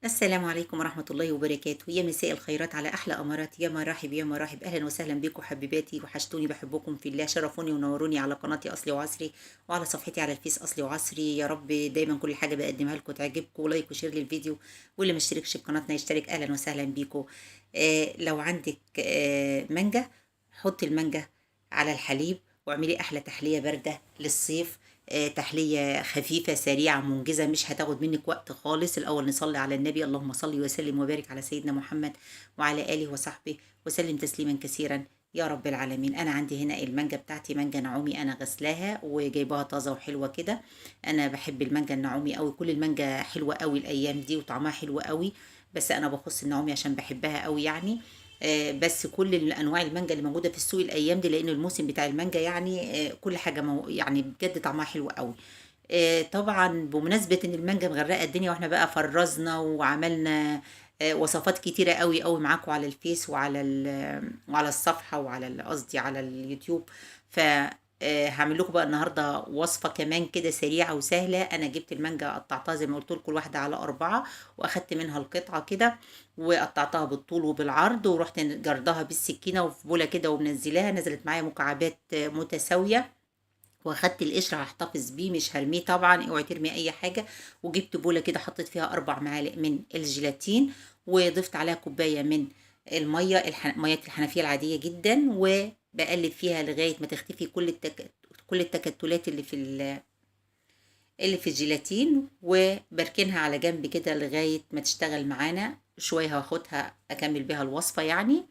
السلام عليكم ورحمة الله وبركاته. يا مساء الخيرات على أحلى أمارات، يا مراحب يا مراحب، أهلا وسهلا بكم حبيباتي، وحشتوني، بحبكم في الله، شرفوني ونوروني على قناتي أصلي وعصري وعلى صفحتي على الفيس أصلي وعصري. يا رب دايما كل حاجة بقدمها لكم تعجبكم، like و share للفيديو، واللي ما اشتركش بقناتنا يشترك. أهلا وسهلا بكم. لو عندك مانجا، حطي المانجا على الحليب واعملي أحلى تحلية باردة للصيف. تحلية خفيفة سريعة منجزة، مش هتاخد منك وقت خالص. الأول نصلي على النبي، اللهم صل وسلم وبارك على سيدنا محمد وعلى آله وصحبه وسلم تسليما كثيرا يا رب العالمين. أنا عندي هنا المانجا بتاعتي، مانجا نعومي، أنا غسلاها وجايباها طازة وحلوة كده. أنا بحب المانجا النعومي قوي، كل المانجا حلوة قوي الأيام دي وطعمها حلو قوي، بس أنا بخص النعومي عشان بحبها قوي يعني. بس كل انواع المانجا اللي موجودة في السوق الايام دي، لان الموسم بتاع المانجا يعني كل حاجة يعني بجد طعمها حلو قوي. طبعا بمناسبة ان المانجا مغرقة الدنيا، واحنا بقى فرزنا وعملنا وصفات كتيرة قوي قوي معاكم على الفيس وعلى الصفحة وعلى قصدي على اليوتيوب. ف هعمل لكم بقى النهارده وصفه كمان كده سريعة وسهلة. انا جبت المانجا قطعتها زي ما قلت لكم الواحدة على 4، واخدت منها القطعة كده وقطعتها بالطول وبالعرض، ورحت جردها بالسكينة وفي بوله كده ومنزلاها، نزلت معايا مكعبات متساوية. واخدت القشر هحتفظ بيه مش هرميه طبعا، اوعي ترمي اي حاجة. وجبت بوله كده حطيت فيها 4 معالق من الجيلاتين، وضفت عليها كوباية من المية، مية الحنفية العادية جدا، وبقلب فيها لغاية ما تختفي كل التكتلات اللي في الجيلاتين، وبركنها على جنب كده لغاية ما تشتغل معانا شوية. هاخدها اكمل بيها الوصفة يعني.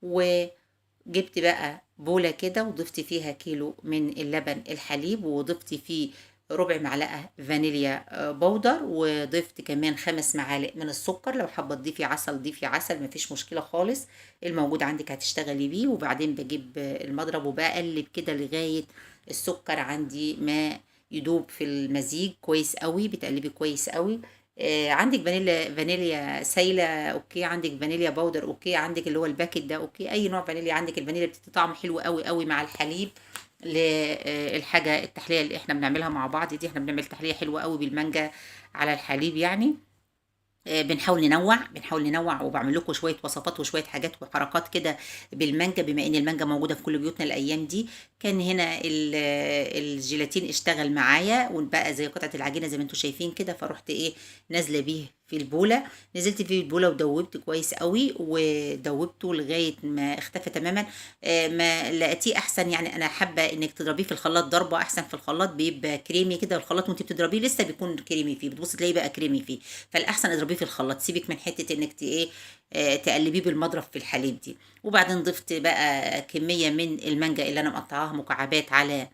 وجبت بقى بولة كده وضفت فيها كيلو من اللبن الحليب، وضفت فيه ربع معلقة فانيليا بودر، وضفت كمان 5 معالق من السكر. لو حابة تضيفي عسل ضيفي عسل، مفيش مشكلة خالص، الموجود عندك هتشتغلي بيه. وبعدين بجيب المضرب وبقلب كده لغاية السكر عندي ما يدوب في المزيج كويس قوي، بتقلبي كويس قوي. عندك فانيليا سايلة okay، عندك فانيليا powder okay، عندك اللي هو ال packet ده okay، اي نوع فانيليا عندك. الفانيليا بتدي طعم حلو قوي قوي مع الحليب للحاجة التحلية اللي احنا بنعملها مع بعض دي. احنا بنعمل تحلية حلوة قوي بالمانجا على الحليب يعني. بنحاول ننوع، وبعمل لكم شوية وصفات وشوية حاجات وحركات كده بالمانجا، بما ان المانجا موجودة في كل بيوتنا الايام دي. كان هنا الجيلاتين اشتغل معايا وبقى زي قطعه العجينة زي ما انتم شايفين كده، فرحت نازله بيه في البوله، نزلت فيه البوله ودوبت كويس قوي، ودوبته لغاية ما اختفى تماما. ما لقيتيه احسن يعني، انا حابة انك تضربيه في الخلاط ضربه احسن، في الخلاط بيبقى كريمي كده، الخلاط وانت بتضربيه لسه بيكون كريمي فيه، بتبصي تلاقيه بقى كريمي فيه، فالاحسن اضربيه في الخلاط، سيبك من حتة انك تقلبيه بالمضرب في الحليب دي. وبعدين ضفت بقى كمية من المانجا اللي انا مقطعاها مكعبات على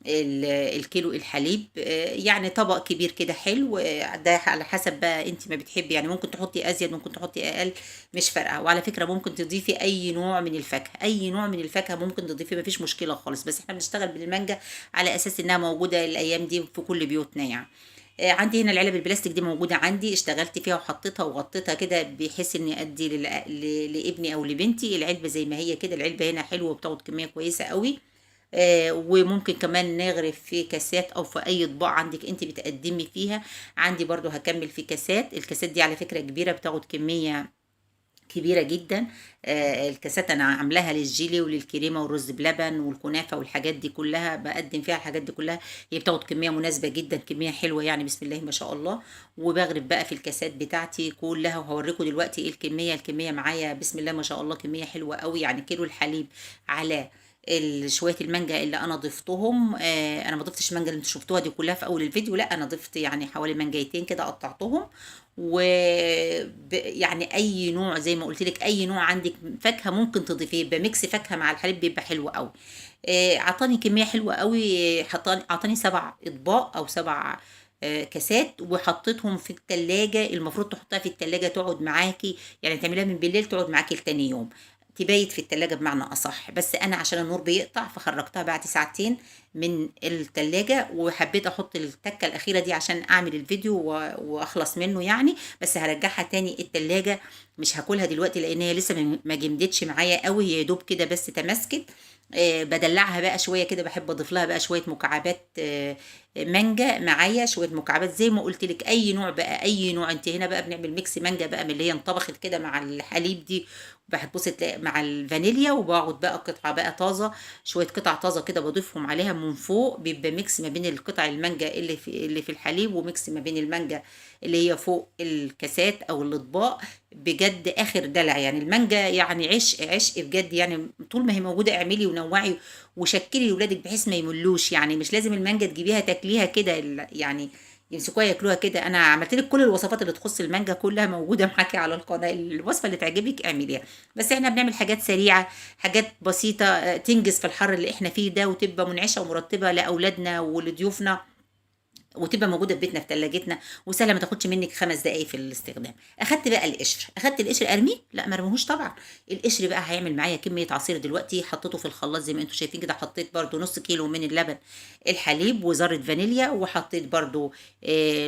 الكيلو الحليب، يعني طبق كبير كده حلو. ده على حسب بقى انت ما بتحبي يعني، ممكن تحطي ازيد ممكن تحطي اقل، مش فارقه. وعلى فكرة ممكن تضيفي اي نوع من الفاكهة، اي نوع من الفاكهة ممكن تضيفيه، مفيش مشكلة خالص، بس احنا بنشتغل بالمانجا على اساس انها موجودة الايام دي في كل بيوتنا يعني. عندي هنا العلب البلاستيك دي موجودة عندي، اشتغلت فيها وحطيتها وغطيتها كده بحيث اني ادي لابني او لبنتي العلبة زي ما هي كده. العلبة هنا حلوة وبتاخد كمية كويسة قوي. وممكن كمان نغرف في كاسات او في اي اطباق عندك انت بتقدمي فيها. عندي برضو هكمل في كاسات، الكاسات دي على فكرة كبيرة بتاخد كمية كبيرة جدا. الكاسات انا عاملاها للجيلي وللكريمة والرز بلبن والكنافة والحاجات دي كلها، بقدم فيها الحاجات دي كلها، هي بتاخد كمية مناسبة جدا، كمية حلوة يعني بسم الله ما شاء الله. وبغرف بقى في الكاسات بتاعتي كلها، وهوريكم دلوقتي ايه الكمية. الكمية معايا بسم الله ما شاء الله كمية حلوة قوي يعني، كيلو الحليب على شوية المانجا اللي أنا ضفتهم. أنا ما ضفتش المانجا اللي انتوا شفتوها دي كلها في أول الفيديو، لا أنا ضفت يعني حوالي مانجايتين كده قطعتهم. و يعني أي نوع زي ما قلت لك، أي نوع عندك فاكهة ممكن تضيفيه، يبقى mix فاكهة مع الحليب بيبقى حلو قوي. عطاني كمية حلوة قوي، عطاني 7 أطباق أو 7 كاسات، وحطيتهم في التلاجة. المفروض تحطها في التلاجة تقعد معاكي، يعني تعمليها من بالليل تقعد معاكي لتاني يوم، تبيت في التلاجة بمعنى أصح. بس أنا عشان النور بيقطع فخرجتها بعد ساعتين. من التلاجة، وحبيت احط التكه الاخيرة دي عشان اعمل الفيديو واخلص منه يعني. بس هرجعها تاني التلاجة، مش هاكلها دلوقتي لان هي لسه ما جمدتش معايا قوي، هي دوب كده بس تماسكت. بدلعها بقى شوية كده، بحب اضيف لها بقى شوية مكعبات مانجا معايا، شوية مكعبات زي ما قلت لك، اي نوع بقى، اي نوع. انت هنا بقى بنعمل mix مانجا بقى من اللي هي انطبخت كده مع الحليب دي، هتبصي تلاقي مع الفانيليا، وباخد بقى قطعه بقى طازة، شوية قطع طازة كده بضيفهم عليها من فوق، بيبقى mix ما بين القطع المانجا اللي في الحليب، و mix ما بين المانجا اللي هي فوق الكاسات او الاطباق. بجد اخر دلع يعني، المانجا يعني عشق عشق بجد يعني، طول ما هي موجودة اعملي ونوعي وشكلي لاولادك بحيث ما يملوش يعني. مش لازم المانجا تجيبيها تاكليها كده يعني يمسكوها ياكلوها كده. انا عملت لك كل الوصفات اللي تخص المانجا كلها موجودة معاكي على القناة، الوصفة اللي تعجبك اعمليها. بس احنا بنعمل حاجات سريعة، حاجات بسيطة تنجز في الحر اللي احنا فيه ده، وتبقى منعشه ومرطبه لاولادنا ولضيوفنا، وتبقى موجودة في بيتنا في ثلاجتنا، وسهلة ما تاخدش منك 5 دقايق في الاستخدام. اخدت بقى القشر، اخدت القشر ارميه؟ لا ما ارميهوش طبعا. القشر بقى هيعمل معايا كمية عصير دلوقتي، حطيته في الخلاط زي ما انتم شايفين كده. حطيت برده نص كيلو من اللبن الحليب وذره فانيليا، وحطيت برده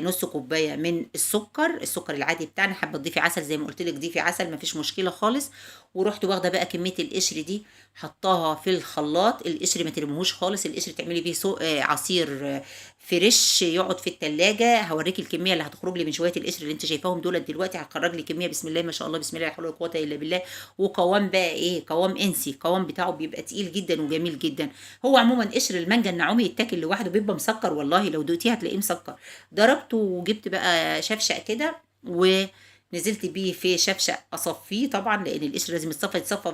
نص كوباية من السكر، السكر العادي بتاعنا. حابة تضيفي عسل زي ما قلت لك ضيفي عسل، مفيش مشكلة خالص. ورحت واخده بقى كمية القشر دي حطاها في الخلاط. القشر ما ترميهوش خالص، القشر تعملي بيه عصير fresh يقعد في التلاجة. هوريكي الكمية اللي هتخرج لي من شوية القشر اللي انت شايفاهم دولت دلوقتي، هتخرج لي كمية بسم الله ما شاء الله، بسم الله لا حول ولا قوة الا بالله. وقوام بقى ايه؟ قوام انسي، قوام بتاعه بيبقى تقيل جدا وجميل جدا. هو عموما قشر المانجا النعومي يتاكل لوحده بيبقى مسكر، والله لو دوقتيه هتلاقيه مسكر. ضربته وجبت بقى شفشق كده ونزلت بيه في شفشق اصفيه طبعا، لان القشر لازم يتصفى، يتصفى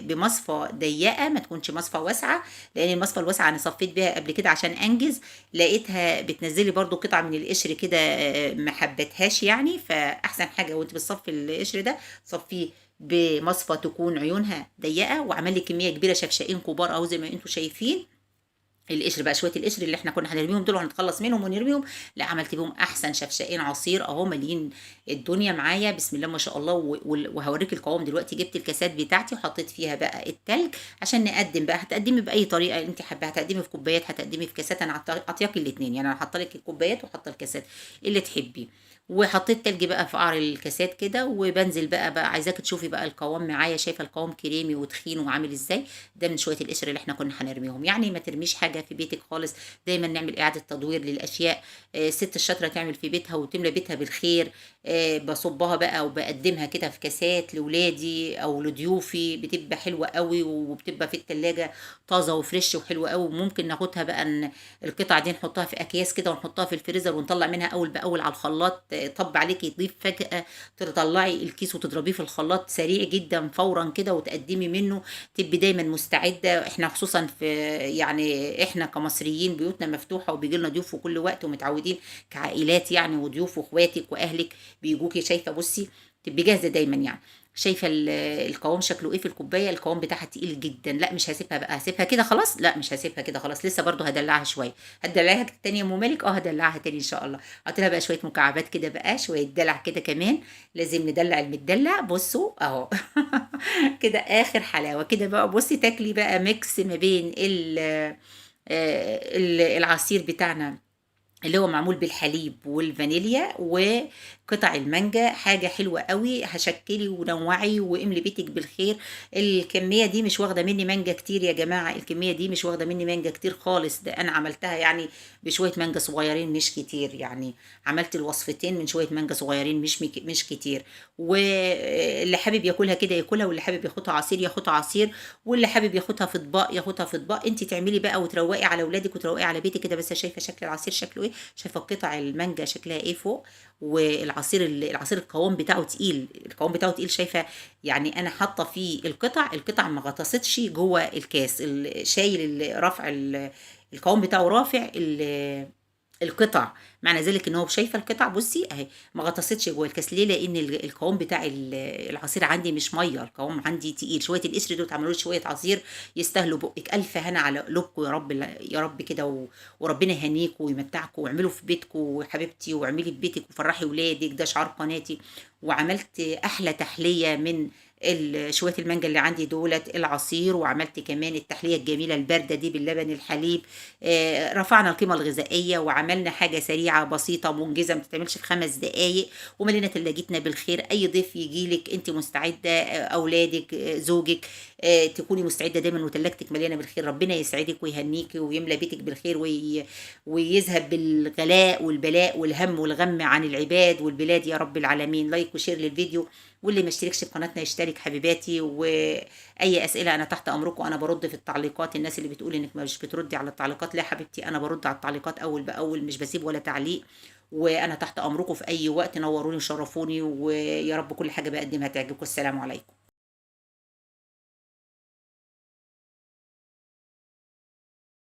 بمصفى ضيقه، ما تكونش مصفى واسعة، لان المصفى الواسعة انا صفيت بيها قبل كده عشان انجز، لقيتها بتنزلي برضو قطع من القشر كده ما حبتهاش يعني. فاحسن حاجة وانت بتصفي القشر ده صفيه بمصفى تكون عيونها ضيقه. وعمل لي كمية كبيرة، شفشقين كبار اهو زي ما انتم شايفين. القشر بقى، شوية القشر اللي احنا كنا هنرميهم دول وهنتخلص منهم ونرميهم، لا عملت بيهم احسن شفشقين عصير اهو، مالين الدنيا معايا بسم الله ما شاء الله. وهوريك القوام دلوقتي. جبت الكاسات بتاعتي وحطيت فيها بقى التلج عشان نقدم بقى. هتقدمي باي طريقه انت حباها، هتقدمي في كوبايات، هتقدمي في كاسات، انا اعطيك الاثنين يعني، انا حاطه لك الكوبايات وحاطه الكاسات اللي تحبيه. وحطيت تلج بقى في قعر الكاسات كده، وبنزل بقى عايزاك تشوفي بقى القوام معايا. شايفه القوام كريمي وتخين وعامل ازاي؟ ده من شوية القشر اللي احنا كنا هنرميهم يعني. ما ترميش حاجة في بيتك خالص، دايما نعمل اعاده تدوير للاشياء. الست الشاطره تعمل في بيتها وتملى بيتها بالخير. بصبها بقى وبقدمها كده في كاسات لولادي او لضيوفي، بتبقى حلوة قوي، وبتبقى في التلاجة طازة وفريش وحلوه قوي. وممكن ناخدها بقى القطع دي نحطها في اكياس كده ونحطها في الفريزر ونطلع منها اول باول على الخلاط. طب عليكي تضيف فجأة، تطلعي الكيس وتضربيه في الخلاط سريع جدا فورا كده وتقدمي منه. تبقي دايما مستعدة. احنا خصوصا في يعني احنا كمصريين بيوتنا مفتوحة وبيجي لنا ضيوف في كل وقت، ومتعودين كعائلات يعني، وضيوف واخواتك واهلك بيجوكي. شايفه بصي تبقي جاهزة دايما يعني. شايفه القوام شكله ايه في الكوباية؟ القوام بتاعها تقيل جدا. لا مش هسيبها بقى، هسيبها كده خلاص؟ لا مش هسيبها كده خلاص، لسه برضو هدلعها شوية. هتدلعها تاني يا ام مالك؟ هدلعها تاني ان شاء الله. حط لها بقى شوية مكعبات كده بقى، شوية دلع كده كمان، لازم ندلع المدلع. بصوا اهو كده اخر حلاوة كده بقى. بصي تاكلي بقى mix ما بين العصير بتاعنا اللي هو معمول بالحليب والفانيليا وقطع المانجا، حاجة حلوة قوي. هشكلي ونوعي واملي بيتك بالخير. الكمية دي مش واخدة مني مانجا كتير يا جماعة، الكمية دي مش واخدة مني مانجا كتير خالص، ده انا عملتها يعني بشوية مانجا صغيرين مش كتير يعني، عملت الوصفتين من شوية مانجا صغيرين مش كتير. واللي حابب ياكلها كده ياكلها، واللي حابب ياخدها عصير ياخدها عصير، واللي حابب ياخدها في اطباق ياخدها في اطباق. انت تعملي بقى وتروقي على اولادك وتروقي على بيتك كده. بس شايفة شكل العصير شكله ايه؟ شايفه قطع المانجا شكلها ايه فوق، والعصير العصير القوام بتاعه تقيل، القوام بتاعه تقيل. شايفه يعني انا حاطه فيه القطع، القطع ما غطستش جوه الكاس، شايل رفع القوام بتاعه رافع القطع، معنى ذلك ان هو شايفه القطع بصي اهي ما غطستش جوه الكاس. ليه؟ لان القوام بتاع العصير عندي مش مية، القوام عندي تقيل. شوية القشر دول اتعملوا لي شوية عصير يستاهلوا بقك. الف هنا على قلوبكم يا رب، يا رب كده، وربنا يهنيكم ويمتعكم، واعملوا في بيتكم وحبيبتي، واعملي في بيتك وفرحي ولادك. ده شعار قناتي. وعملت احلى تحلية من شوية المانجا اللي عندي دولة العصير، وعملت كمان التحلية الجميلة الباردة دي باللبن الحليب. رفعنا القيمة الغذائية وعملنا حاجة سريعة بسيطة منجزة ما بتتعملش في 5 دقايق، وملينا تلاجتنا بالخير. أي ضيف يجيلك أنت مستعدة، أولادك، زوجك، تكوني مستعدة دايما وتلاجتك مليانة بالخير. ربنا يسعدك ويهنيكي ويملى بيتك بالخير ويذهب بالغلاء والبلاء والهم والغم عن العباد والبلاد يا رب العالمين. like و share للفيديو، واللي ما اشتركش في قناتنا يشترك حبيباتي. واي اسئلة انا تحت امركم، انا برد في التعليقات. الناس اللي بتقول انك مش بتردي على التعليقات، لا حبيبتي انا برد على التعليقات اول باول، مش بسيب ولا تعليق، وانا تحت امركم في اي وقت. نوروني وشرفوني، ويا رب كل حاجة بقدمها تعجبكم. السلام عليكم.